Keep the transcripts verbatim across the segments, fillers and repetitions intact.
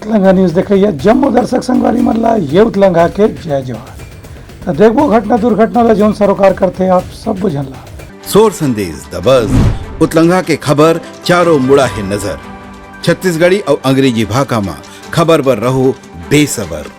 उतलंघा news देखइया जम्मो दर्शक संगवारी मन ला ये उतलंघा के जय जोहार। त देखबो घटना दुर्घटना ला, जौन सरोकार करथे आप सब झन ला। सोर संदेश, दबस, उतलंघा के खबर चारों मुड़ा हे नजर। छत्तीसगढ़ी अउ अंग्रेजी भाखा म खबर बर रहो बेसबर।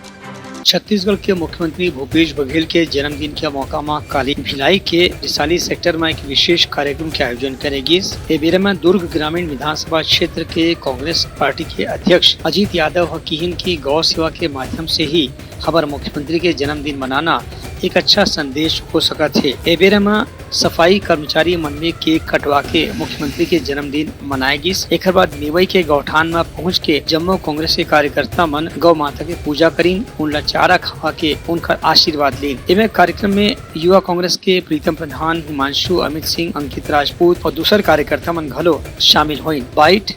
छत्तीसगढ़ के मुख्यमंत्री भूपेश बघेल के जन्मदिन के मौका म काली भिलाई के रिसाली सेक्टर म एक विशेष कार्यक्रम के आयोजन करे गिस। ए बेरा म दुर्ग ग्रामीण विधानसभा क्षेत्र के कांग्रेस पार्टी के अध्यक्ष अजीत यादव ह किहिन कि गौ सेवा के माध्यम से ही हमर मुख्यमंत्री के जन्मदिन मनाना एक अच्छा संदेश हो सकत हे। ए बेरा म सफाई कर्मचारी मन ले केक कटवा के मुख्यमंत्री के जन्मदिन मनाए गिस। एखर बाद नेवई के गौठान म पहुंच के जम्मो कांग्रेस के कार्यकर्ता मन गौ माता के पूजा करिन, उनला चारा खवा के उनकर आशीर्वाद लीन। एमे कार्यक्रम में युवा कांग्रेस के प्रीतम प्रधान, हिमांशु, अमित सिंह, अंकित राजपूत और दूसर कार्यकर्ता मन घलो शामिल होइन। बाइट।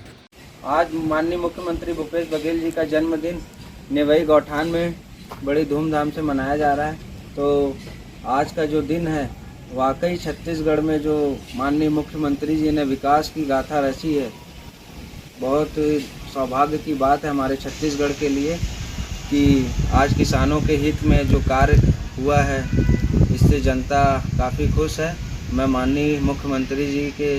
आज माननीय मुख्यमंत्री भूपेश बघेल जी का जन्मदिन नेवई गौठान में बड़ी धूमधाम से मनाया जा रहा है। तो आज का जो दिन है, वाकई छत्तीसगढ़ में जो माननीय मुख्यमंत्री जी ने विकास की गाथा रची है, बहुत सौभाग्य की बात है हमारे छत्तीसगढ़ के लिए कि आज किसानों के हित में जो कार्य हुआ है, इससे जनता काफ़ी खुश है। मैं माननीय मुख्यमंत्री जी के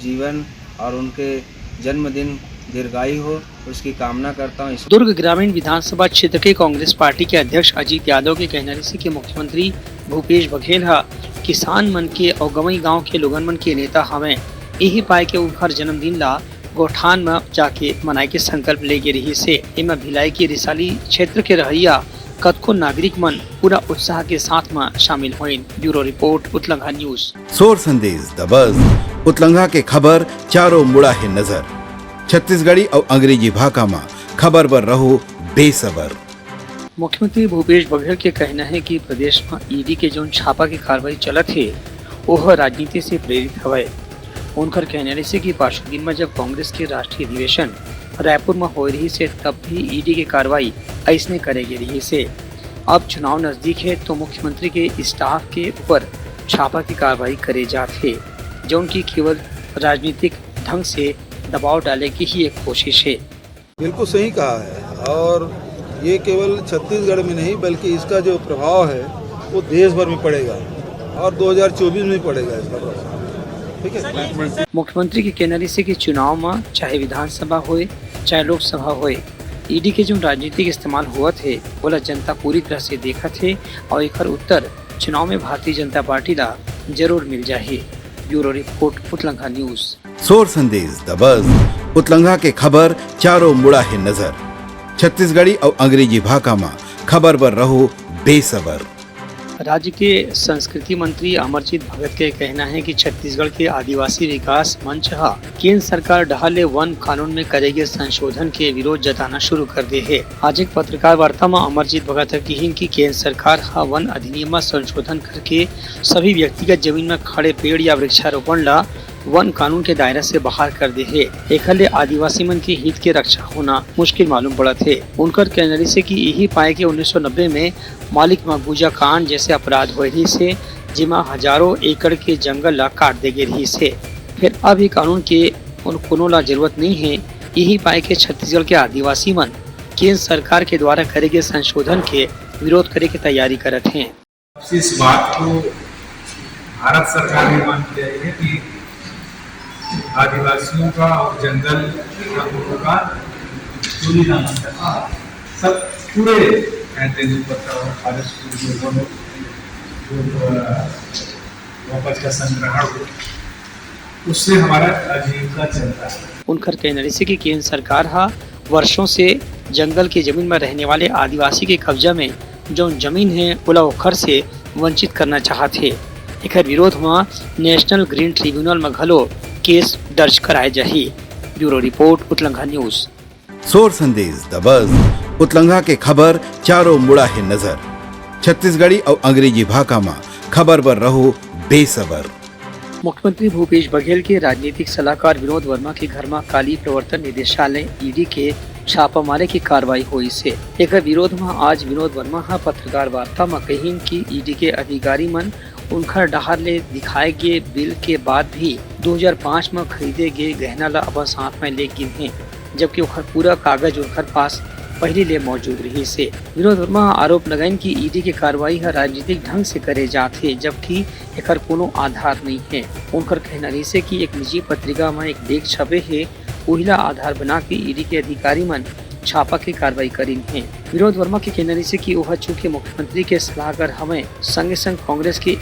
जीवन और उनके जन्मदिन दीर्घायु हो, उसकी कामना करता हूँ। इस दुर्ग ग्रामीण विधानसभा क्षेत्र के कांग्रेस पार्टी के अध्यक्ष अजीत यादव के कहना रिहिसे कि मुख्यमंत्री भूपेश बघेल ह किसान मन के अउ गंवई गांव के लोगन मन के नेता हवय। इही पाय के उनकर जन्मदिन ला गौठान म जाके मनाए के संकल्प ले गे रिहिसे। एमा भिलाई के रिसाली क्षेत्र के रहइया कतको नागरिक मन पूरा उत्साह के साथ म शामिल होइन। Bureau report, Utlangha news. सोर संदेश, दबस, उतलंघा के खबर चारों मुड़ा हे नजर। छत्तीसगढ़ी अउ अंग्रेजी भाखा म खबर बर रहो बेसबर। मुख्यमंत्री भूपेश बघेल के कहना हे कि प्रदेश म ईडी के जौन छापा के कार्रवाई चलत हे, ओह राजनीति से प्रेरित हवय। उनकर कहना रिहिसे कि परसों दिन म जब कांग्रेस के राष्ट्रीय अधिवेशन रायपुर म होए रिहिसे, तब भी ईडी के कार्रवाई अइसने करे गे रिहिसे। अब चुनाव नजदीक हे, तो मुख्यमंत्री के स्टाफ के ऊपर छापा के कार्रवाई करे जात हे, जौन की केवल राजनीतिक ढंग से दबाव डाले के ही एक कोशिश हे। बिल्कुल सही कहा है, और ये केवल छत्तीसगढ़ में नहीं, बल्कि इसका जो प्रभाव है, वो देश भर में पड़ेगा और दो हज़ार चौबीस में पड़ेगा इसका प्रभाव। ठीक है। मुख्यमंत्री के कहना रिहिसे कि चुनाव म चाहे विधानसभा होए, चाहे लोकसभा होए, ईडी के जौन राजनीतिक इस्तेमाल होवत हे, ओला जनता पूरी तरह से देखत हे और एकर उत्तर चुनाव में भारतीय जनता पार्टी ला जरूर मिल जाही। Bureau report, Utlangha news. सोर संदेश, दबस, उतलंघा के खबर चारों मुड़ा हे नजर। छत्तीसगढ़ी अउ अंग्रेजी भाखा म खबर बर रहो बेसबर। राज्य के संस्कृति मंत्री अमरजीत भगत के कहना हे कि छत्तीसगढ़ के आदिवासी विकास मंच ह केंद्र सरकार डहार ले वन कानून में करे गे संशोधन के विरोध जताना शुरू कर दे हे। आज एक पत्रकार वार्ता म अमरजीत भगत ह किहिन कि केंद्र सरकार ह वन अधिनियम म संशोधन करके सभी व्यक्तिगत जमीन म खड़े पेड़ या वृक्षारोपण ला वन कानून के दायरा से बाहर कर दे हे। एखर ले आदिवासी मन के हित के रक्षा होना मुश्किल मालूम पड़त हे। उनकर कहना रिहिसे कि इही पाय के उन्नीस सौ नब्बे में मालिक मगुजा कांड जैसे अपराध होए रिहिसे, जेमा हजारों एकड़ के जंगल ला काट दे गे रिहिसे। फेर अब ये कानून के उन कोनो ला जरूरत नइ हे। इही पाय के छत्तीसगढ़ के आदिवासी मन केंद्र सरकार के द्वारा करे गे संशोधन के विरोध करे के तैयारी करत हें। इस बात को भारत सरकार भी मानती आई है कि आदिवासियों का और जंगल का लोगों का चोरी नामक का सब पूरे, अ, तेंदुपत्ता और फॉरेस्ट जो, जो, अ, वापस का संग्रहण हो, उससे हमारा आजीविका चलता है। उनकर कहना रिहिसे कि केंद्र सरकार ह वर्षों से जंगल के जमीन में रहने वाले आदिवासी के कब्जा में जौन जमीन हे, ओला ओखर से वंचित करना चाहत हे। एखर विरोध म नेशनल ग्रीन ट्रिब्यूनल म घलो केस दर्ज कराए जाही। Bureau report, Utlangha news. सोर संदेश, दबस, उतलंघा के खबर चारों मुड़ा हे नजर। छत्तीसगढ़ी अउ अंग्रेजी भाखा म खबर बर रहो बेसबर। मुख्यमंत्री भूपेश बघेल के राजनीतिक सलाहकार विनोद वर्मा के घर म काली प्रवर्तन निदेशालय, ईडी, के छापा मारे के कार्रवाई होइस हे। एकर विरोध म आज विनोद वर्मा ह पत्रकार वार्ता म कहिन कि ईडी के अधिकारी मन उनखर डहार ले दिखाए गे बिल के बाद भी दू हज़ार पाँच म खरीदे गे गहना ल अपन साथ म ले गिन हे, जबकि ओखर पूरा कागज उनखर पास पहिली ले मौजूद रहिस हे। विनोद वर्मा ह आरोप लगाइन कि ईडी के कार्रवाई ह राजनीतिक ढंग से करे जात हे, जबकि एकर कोनो आधार नइ हे। उनकर कहना रहिस हे कि एक निजी पत्रिका म एक लेख छपे हे, उही ला आधार बना के ईडी के अधिकारी मन छापा के कार्रवाई करिन हे। विनोद वर्मा के कहना रहिस हे कि ओह चूंकि मुख्यमंत्री के सलाहकार हवय, संगे संग कांग्रेस के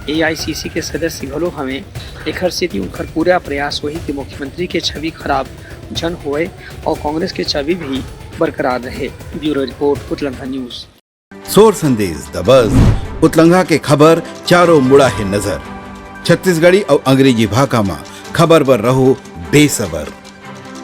एआईसीसी के सदस्य घलो हवय, एखर सेती उनकर पूरा प्रयास होही कि मुख्यमंत्री के छवि खराब झन होवय अउ कांग्रेस के छवि भी बरकरार रहे। Bureau report, Utlangha news. सोर संदेश दबस, उतलंघा के खबर चारों मुड़ा हे नजर। छत्तीसगढ़ी अउ अंग्रेजी भाखा म खबर बर रहो बेसबर।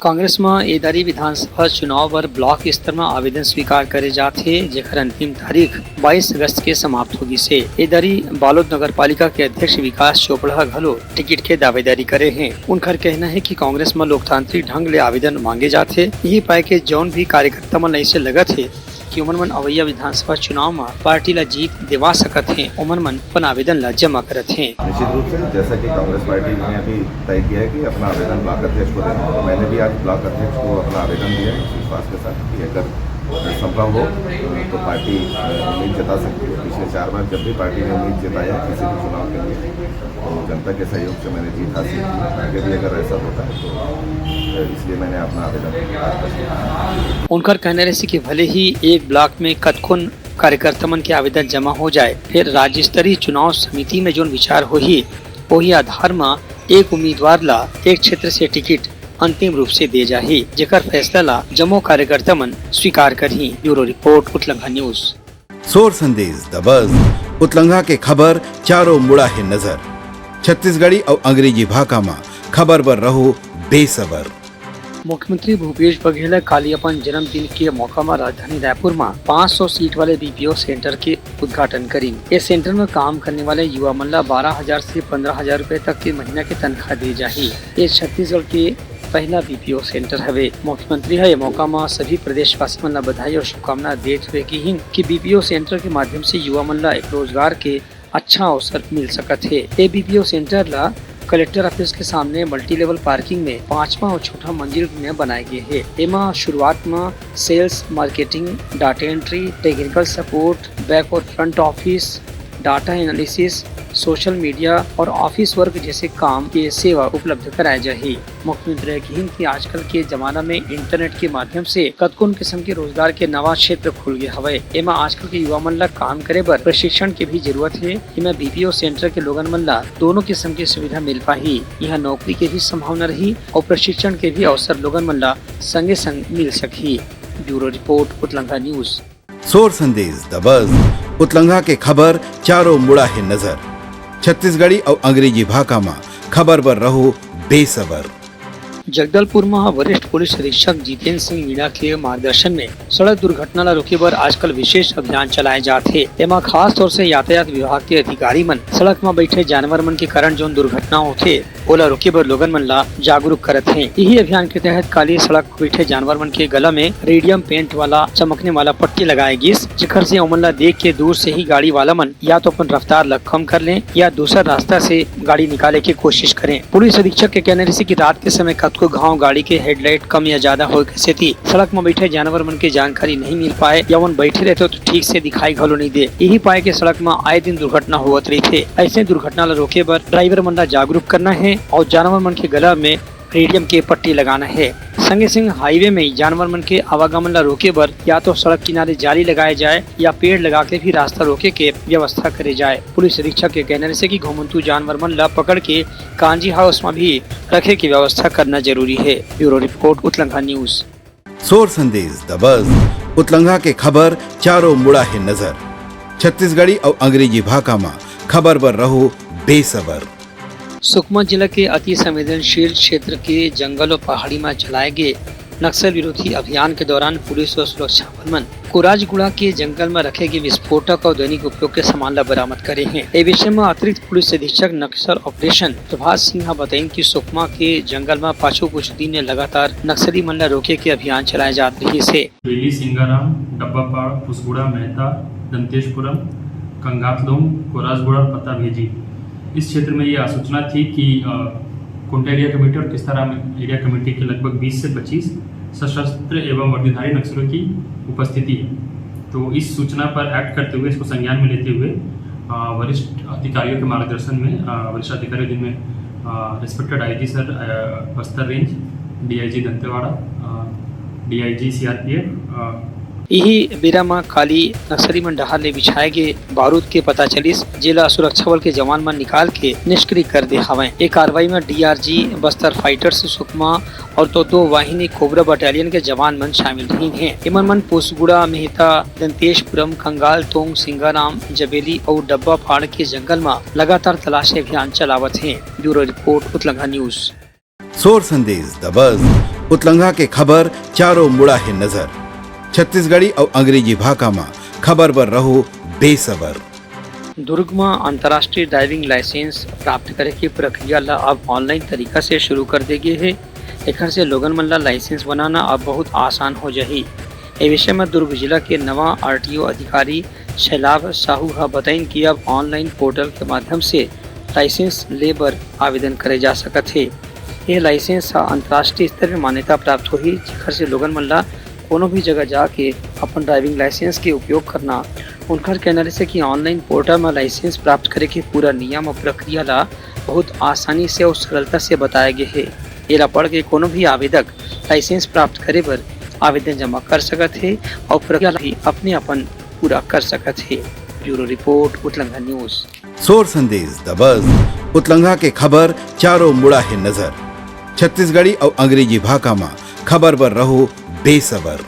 कांग्रेस म ए दरी विधानसभा चुनाव बर ब्लॉक स्तर म आवेदन स्वीकार करे जात हे, जेकर अंतिम तारीख बाईस अगस्त के समाप्त हो गिस हे। ए दरी बालोद नगर पालिका के अध्यक्ष विकास चोपड़ा ह घलो टिकट के दावेदारी करे हे। उनकर कहना हे कि कांग्रेस म लोकतांत्रिक ढंग ले आवेदन मांगे जात हे, यही पाय के जौन भी कार्यकर्ता मन ल ऐसे लगत हे कि ओमन मन अवइया विधानसभा चुनाव म पार्टी ला जीत दिवा सकत हे, ओमन मन अपन आवेदन ला जमा करत हे। निश्चित रूप से, जैसा कि कांग्रेस पार्टी ने अभी तय किया है कि अपना आवेदन ब्लॉक अध्यक्ष को देना, तो मैंने भी आज ब्लॉक अध्यक्ष को अपना आवेदन दिया है इस विश्वास के साथ कि अगर संभव हो तो पार्टी, अ, उम्मीद जता सकती है। पिछले चार बार जब भी पार्टी ने उम्मीद जताया किसी भी चुनाव के लिए, तो जनता के सहयोग से मैंने जीत हासिल की। आगे भी अगर ऐसा होता है तो, अ, इसलिए मैंने अपना आवेदन आज कर दिया। उनकर कहना रहिस कि भले ही एक ब्लॉक में कतकोन कार्यकर्ता मन के आवेदन जमा हो जाए, फिर राज्य स्तरीय चुनाव समिति में जोन विचार होही, ओही आधार म एक उम्मीदवार ला एक क्षेत्र से टिकट अंतिम रूप से दे जाही, जेकर फैसला ला जम्मो कार्यकर्ता मन स्वीकार करही। Bureau report, Utlangha news. सोर संदेश दबस, उतलंघा के खबर चारों मुड़ा हे नजर। छत्तीसगढ़ी अउ अंग्रेजी भाखा म खबर बर रहो बेसबर। मुख्यमंत्री भूपेश बघेल ह काली अपन जन्मदिन के मौका म राजधानी रायपुर म पाँच सौ सीट वाले बीपीओ सेंटर के उद्घाटन करिन। ये सेंटर म काम करने वाले युवा मन ला बारह हजार से पन्द्रह हजार रुपए तक के महीना के तनख्वाह दी जाही। ये छत्तीसगढ़ के पहला बीपीओ सेंटर हवे। मुख्यमंत्री ह ये मौका म सभी प्रदेशवासी मन ला बधाई और शुभकामना देत हुए किहिन कि बीपीओ सेंटर के माध्यम से युवा मन ला एक रोजगार के अच्छा अवसर मिल सकत हे। ए बीपीओ सेंटर ला कलेक्टर ऑफिस के सामने मल्टी लेवल पार्किंग में पांचवा और छठा मंजिल में बनाए गे हे। एमा शुरुआत म sales, marketing, data entry, technical support, back और front office, data analysis, social media और ऑफिस वर्क जैसे काम के सेवा उपलब्ध कराए जाही। मुख्यमंत्री ह किहिन कि आजकल के जमाना में इंटरनेट के माध्यम से कतकोन किस्म के रोजगार के नवा क्षेत्र खुल गे हवय। एमा आजकल के युवा मन ला काम करे बर प्रशिक्षण के भी जरूरत हे। एमा बीपीओ सेंटर के लोगन मन ला दोनों किस्म के सुविधा मिल पाही। यहाँ नौकरी के भी संभावना रही और प्रशिक्षण के भी अवसर लोगन मन ला संगे संग मिल सकही। Bureau report, Utlangha news. सोर संदेश दबस, उतलंघा के खबर चारों मुड़ा हे नजर। छत्तीसगढ़ी अउ अंग्रेजी भाखा म खबर बर रहो बेसबर। जगदलपुर म वरिष्ठ पुलिस अधीक्षक जितेंद्र सिंह मीणा के मार्गदर्शन में सड़क दुर्घटना ला रोके बर आजकल विशेष अभियान चलाए जात हे। एमा खास तौर से यातायात विभाग के अधिकारी मन सड़क म बैठे जानवर मन के कारण जोन दुर्घटना होथे, ओला रोके बर लोगन मन ला जागरूक करत हे। इही अभियान के तहत काली सड़क म बैठे जानवर मन के गला में रेडियम पेंट वाला चमकने वाला पट्टी लगाए गिस, जेकर से ओमन ला देख के दूर से ही गाड़ी वाला मन या तो अपन रफ्तार ला कम कर लें या दूसर रास्ता से गाड़ी निकाले के कोशिश करें। पुलिस अधीक्षक के कहना रहिस कि रात के समय कतको घांव गाड़ी के हेडलाइट कम या ज्यादा होए के सेती सड़क म बैठे जानवर मन के जानकारी नहीं मिल पाए या ओमन बैठे रहते तो ठीक से दिखाई घलो नहीं दे। यही पाए के सड़क म आए दिन दुर्घटना होवत रहिथे। ऐसे दुर्घटना ला रोके बर ड्राइवर मन ला जागरूक करना हे और जानवर मन के गला में रेडियम के पट्टी लगाना हे। संगे संग हाईवे में जानवर मन के आवागमन ला रोके बर या तो सड़क किनारे जाली लगाए जाए या पेड़ लगा के भी रास्ता रोके के व्यवस्था करे जाए। पुलिस अधीक्षक के कहना रहिसे कि घुमंतू जानवर मन ला पकड़ के कांजी हाउस में भी रखे के व्यवस्था करना जरूरी हे। Bureau report, Utlangha news. सोर संदेश दबस, उतलंघा के खबर चारों मुड़ा हे नजर। छत्तीसगढ़ी अउ अंग्रेजी भाखा म खबर बर रहो बेसबर। सुकमा जिला के अति संवेदनशील क्षेत्र के जंगल और पहाड़ी म चलाए गे नक्सल विरोधी अभियान के दौरान पुलिस और सुरक्षा बल मन कोराजगुड़ा के जंगल म रखे गे विस्फोटक और दैनिक उपयोग के सामान ला बरामद करे हे। ए विषय म अतिरिक्त पुलिस अधीक्षक नक्सल ऑपरेशन प्रभात सिंह ह बताइन कि सुकमा के जंगल म पाछू कुछ दिन ले लगातार नक्सली मन ला रोके के अभियान चलाए जात रहिस हे। बेली, सिंगाराम, डब्बापाड़, पुसगुड़ा, मेहता, दंतेशपुरम, कंगातलोम, कोराजगुड़ा और पत्ता भेजी। इस क्षेत्र में ये आसूचना थी कि, अ, कुंटा एरिया कमेटी और किस्ताराम एरिया कमेटी के लगभग बीस से पच्चीस सशस्त्र एवं वर्दीधारी नक्सलियों की उपस्थिति है। तो इस सूचना पर एक्ट करते हुए, इसको संज्ञान में लेते हुए, अ, वरिष्ठ अधिकारियों के मार्गदर्शन में, अ, वरिष्ठ अधिकारियों, जिनमें, अ, रिस्पेक्टेड आईजी सर, अ, बस्तर रेंज, डीआईजी दंतेवाड़ा, अ, डीआईजी सीआरपीएफ, अ, इही बेरा म काली नक्सली मन डहार ले बिछाए गे बारूद के पता चलिस, जेला सुरक्षा बल के जवान मन निकाल के निष्क्रिय कर दे हवंय। ए कार्रवाई म डीआरजी बस्तर फाइटर्स सुकमा और तो दो वाहिनी कोबरा बटालियन के जवान मन शामिल रहिन हे। एमन मन पोसगुड़ा, मेहता, दंतेशपुरम, कंगाल तोंग, सिंगाराम, जबेली अउ डब्बा पहाड़ के जंगल म लगातार तलाशी अभियान चलावत हे। Bureau report, Utlanga news. सोर संदेश द बज, उतलंगा के खबर चारों मुड़ा हे नजर। छत्तीसगढ़ी अउ अंग्रेजी भाखा म खबर बर रहो बेसबर। दुर्ग म अंतर्राष्ट्रीय ड्राइविंग लाइसेंस प्राप्त करे के प्रक्रिया ल अब ऑनलाइन तरीका से शुरू कर दे गे हे। एखर से लोगन मन ल लाइसेंस बनाना अब बहुत आसान हो जाही। ए विषय म दुर्ग जिला के नवा आरटीओ अधिकारी शैलाभ साहू ह बताइन कि अब ऑनलाइन पोर्टल के माध्यम से लाइसेंस ले बर आवेदन करे जा सकत हे। ये लाइसेंस ह अंतर्राष्ट्रीय स्तर में मान्यता प्राप्त होही, जेखर से लोगन मन ला कोनो भी जगह जाके अपन ड्राइविंग लाइसेंस के उपयोग करना। उनकर कहना रहिसे कि ऑनलाइन पोर्टल म लाइसेंस प्राप्त करे के पूरा नियम और प्रक्रिया ला बहुत आसानी से और सरलता से बताया गया है। एला पढ़ के कोनो भी आवेदक लाइसेंस प्राप्त करे बर आवेदन जमा कर सकत हे और प्रक्रिया ला भी अपने अपन पूरा कर सकत हे। Bureau report, Utlanga news. सोर संदेश द बज, उतलंगा के खबर चारों मुड़ा हे नजर। छत्तीसगढ़ी अउ अंग्रेजी भाखा म खबर बर रहो बेसबर।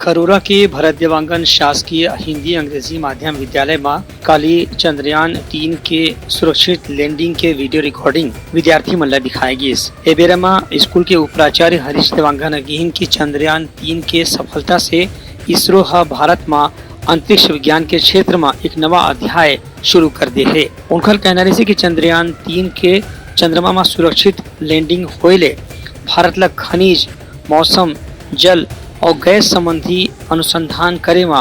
खरोरा के भरत देवांगन शासकीय हिंदी अंग्रेजी माध्यम विद्यालय म काली चंद्रयान तीन के सुरक्षित लैंडिंग के वीडियो रिकॉर्डिंग विद्यार्थी मन ल दिखाए गिस। ए बेरा म स्कूल के उपराचार्य हरीश देवांगन ह किहिन कि चंद्रयान तीन के सफलता से इसरो ह भारत म अंतरिक्ष विज्ञान के क्षेत्र म एक नवा अध्याय शुरू कर दे हे। उनकर कहना रहिसे कि चंद्रयान तीन के चंद्रमा म सुरक्षित लैंडिंग होए ले भारत ल खनिज, मौसम, जल और गैस संबंधी अनुसंधान करे म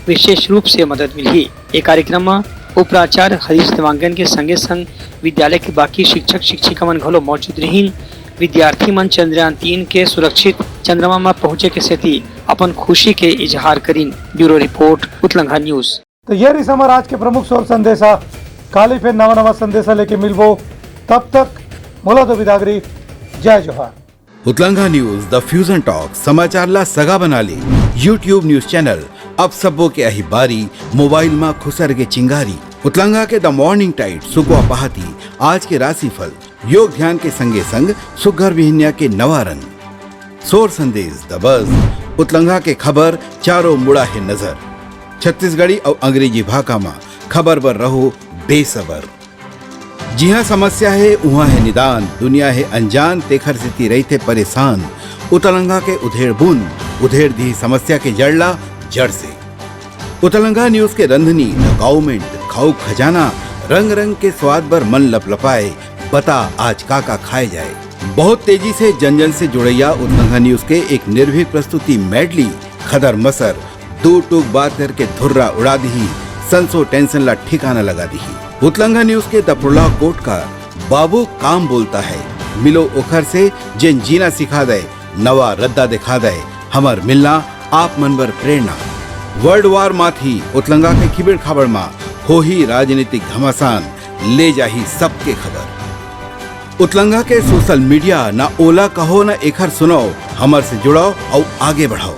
विशेष रूप से मदद मिलही। ए कार्यक्रम म उपराचार्य हरीश देवांगन के संगे संग विद्यालय के बाकी शिक्षक शिक्षिका मन घलो मौजूद रहिन। विद्यार्थी मन चंद्रयान तीन के सुरक्षित चंद्रमा म पहुंचे के सेती अपन खुशी के इजहार करिन। Bureau report, Utlanga news. तो ये रहिस हमर आज के प्रमुख सोर संदेशा। काली फिर नवा नवा संदेशा लेके मिलबो, तब तक मोला दो बिदागरी, जय जोहार। उतलंगा न्यूज, द फ्यूजन टॉक, समाचार ला सगा बना ले। YouTube न्यूज चैनल, अब सबो के आही बारी, मोबाइल मा खुसर के चिंगारी। उतलंगा के द मॉर्निंग टाइट, सुकवा पहाती, आज के राशिफल, योग ध्यान के संगे संग सुग्घर बिहनिया के नवा रंग। सोर संदेश द बज, उतलंगा के खबर चारों मुड़ा हे नजर। छत्तीसगढ़ी अउ अंग्रेजी भाखा मा खबर बर रहो बेसबर। जिहाँ समस्या हे, उहाँ हे निदान, दुनिया हे अनजान, तेखर सेती रहिथे परेशान। उतलंगा के उधेड़ बूंद, उधेड़ दिही समस्या के जड़ ला जड़ से। उतलंगा न्यूज के रंधनी, द काउमेंट, खाऊ खजाना, रंग रंग के स्वाद बर मन लपलपाए, बता आज का का खाए जाए। बहुत तेजी से जन जन से जुड़ैया उतलंगा न्यूज के एक निर्भीक प्रस्तुति मेडली, खदर मसर, दू टूक बात करके धुर्रा उड़ा दिही, संसो टेंशन ला ठिकाना लगा दिही। उतलंगा न्यूज के दपड़ुला कोटका, बाबू काम बोलता है, मिलो ओखर से जेन जीना सिखा दे, नवा रद्दा दिखा दे, हमर मिलना आप मन बर प्रेरणा। वर्ल्ड वार माथी उतलंगा के खिबड़ खाबड़ मा होही राजनीतिक घमासान, ले जाही सबके खबर। उतलंगा के सोशल मीडिया, ना ओला कहो ना एखर सुनाओ, हमर से जुड़ाओ अउ आगे बढ़ाओ।